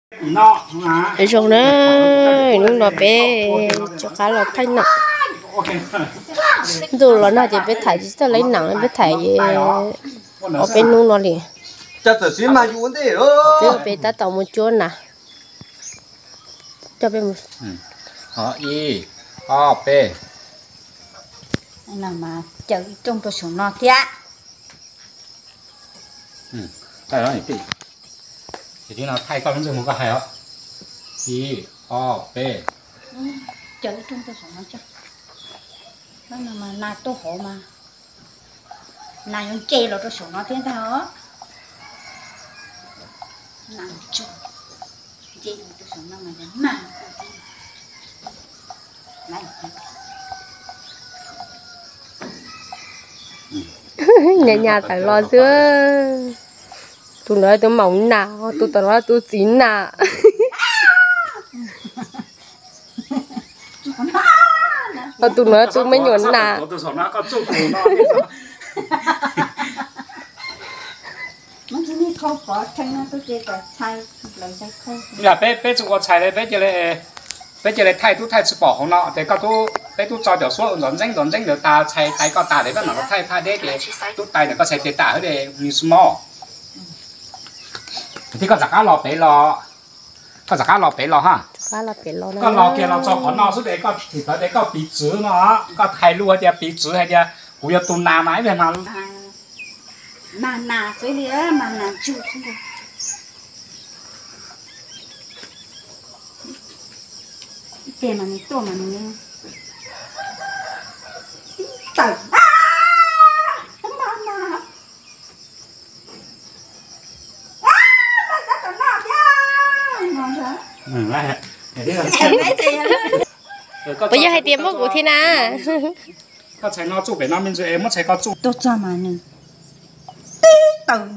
Zoo na, hnub no peb rov qab los thaij nam. Ntuj los nag ces peb tham tsis tau li nam, peb tham ob peb hnub no li. Peb tab tom mus cuab nas. Coj peb mus. Ib, ob, peb. Caws ib rooj rau saum no thiab. Thaij no ntxiv mus koj hais os. Ib, ob, peb. Caws ib rooj rau saum no. Nas tuaj hauv mas nas yuav nce los rau saum no thiab ntag os. Nas nce los rau saum no mas yog mag. Nyas nyas tawm los xwb. Tus no tus maum nas, tus tom no tus txiv nas. Ho tus no tus me nyuam nas. Yog peb, peb tsis ua txhais li, peb cia li thaij tub thaij tsis pom hauv no ces koj tub, peb tub tso cov suab ntxov ntxeeb ntxov ntxeeb ntawd tas txhais tais koj tas ces koj mam los thaij phaj deb ces tub tais ntawd koj txhais tes tas xwb ces nws small. Thiab koj rov qab los pem los, koj rov qab los pem los ha. Koj los kiag los txog qhov no xwb ces koj thim tawv ces koj piv txwv no, koj hais lus hais tias piv txwv hais tias kuv yog tus nas mas ib pliag mas mag nas xwb li, mag nas ntsug xwb ntag. Ib pliag mas nws tuaj mas nws tib tawm, mag nas. Puas yog hais tias muab kuv thiab na? Koj txhais no txuj pem no me ntsis es muab txhais ko txuj. Tuaj txog mas nws tib tawm,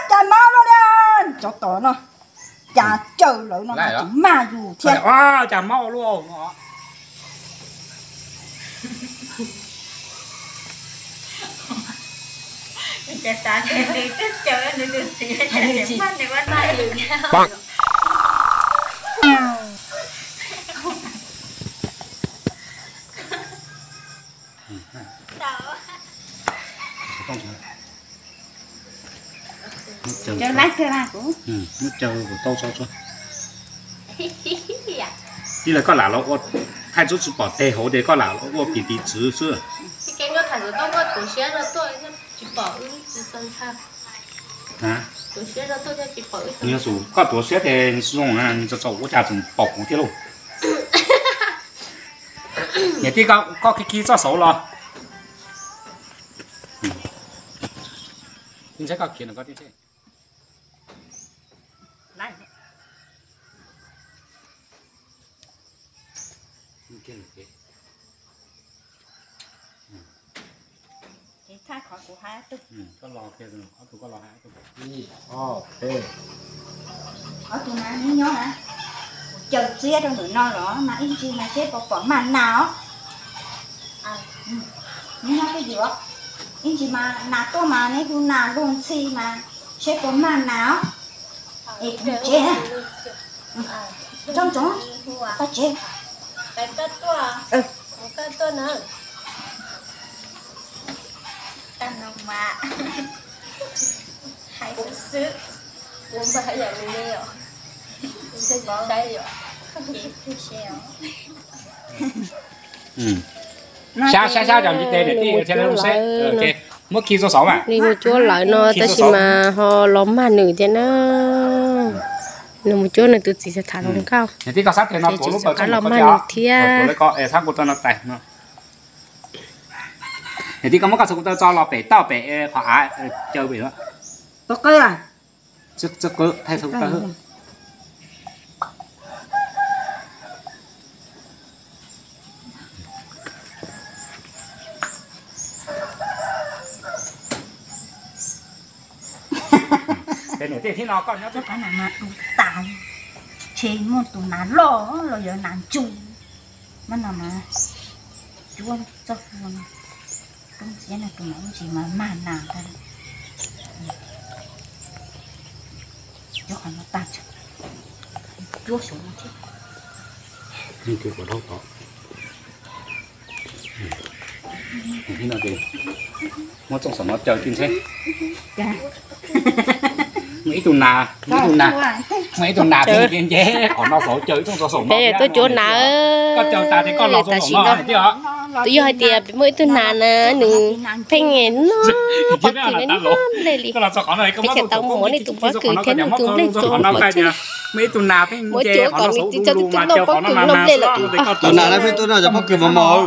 cas mob luaj li, cov tom no, cas caws lawv no mas tsis mag yus thiab. Cas mob luaj. Muab caw kuv tau tso tso. Ib leeg koj lam los ua thaij tub tsis pom teg hauv ces koj lam los ua piv piv txwv xwb. Yog koj tuav siab ces zoo, txaus ua cas tseem pom kuv thiab lauj. Niam tij, koj khi khi txoj saud los. Tib ntsheb koj khiav no koj tib ntsheb. Ces thaij qhov kuv hais ob tug. Ib, ob, peb. Ob tug mas neb nyob na, kuv caw txiab rau ntawm no los mas ib ntsis mas seb puas pom mag nas os. Neb nyob twj ywm os, ib ntsis mas nas tuaj mas neb hu nas luag ntxhi mas seb puas mag nas os. Es kuv tsev na. Ntsoov ntsoov, koj tsev. Tag no mas hais xwb xwb, kuv mas hais yam li ne os, kuv thiaj tsis saib os. Sab sab sab cov ntiv tes niam tij thiaj li zoo seb. Muab khi txoj saud mas. Nws mus cuab lawv no tab sis mas ho los mag nws thiab na. Nws mus cuab nws tus txiv tham tham hluas nkauj, ces tseem rov qab los mag nws thiab. Niam tij, koj muab koj txhais ko taw tso los pem toj pem qhov av caw pem. Txhais ko taw, txhais ko taw. Ces niam tij, thib no koj nyob txoj qab no mas du tas, ntshe muaj tus nas loj los yog nas ntsuj. Mas no mas cuab txoj hlua no, koob txiab no tus mas ub tsis mas mag nas ntag. Cov qhov no tag, cuab saum no thiab. Ib no ces muab txooj saum no caw ti ntshe. Muaj ib tug nas, muaj ib tug nas, muaj ib tug nas pheej nce nce qhov no saum caw txooj saum no. Tuaj cuab nas. Koj caw tas ces koj los saum no thiab. Tus yog hais tias muaj ib tug nas na, nws pheej noj pob kws noj nplej li. Peb tsis tau muab nej tus pob kws thiab nej tus nplej tso, muab cuab kom nws tsis txhob tib tug noj pob kws noj nplej lawm. Tus nas na pheej tuaj noj cov pob kws mos mos.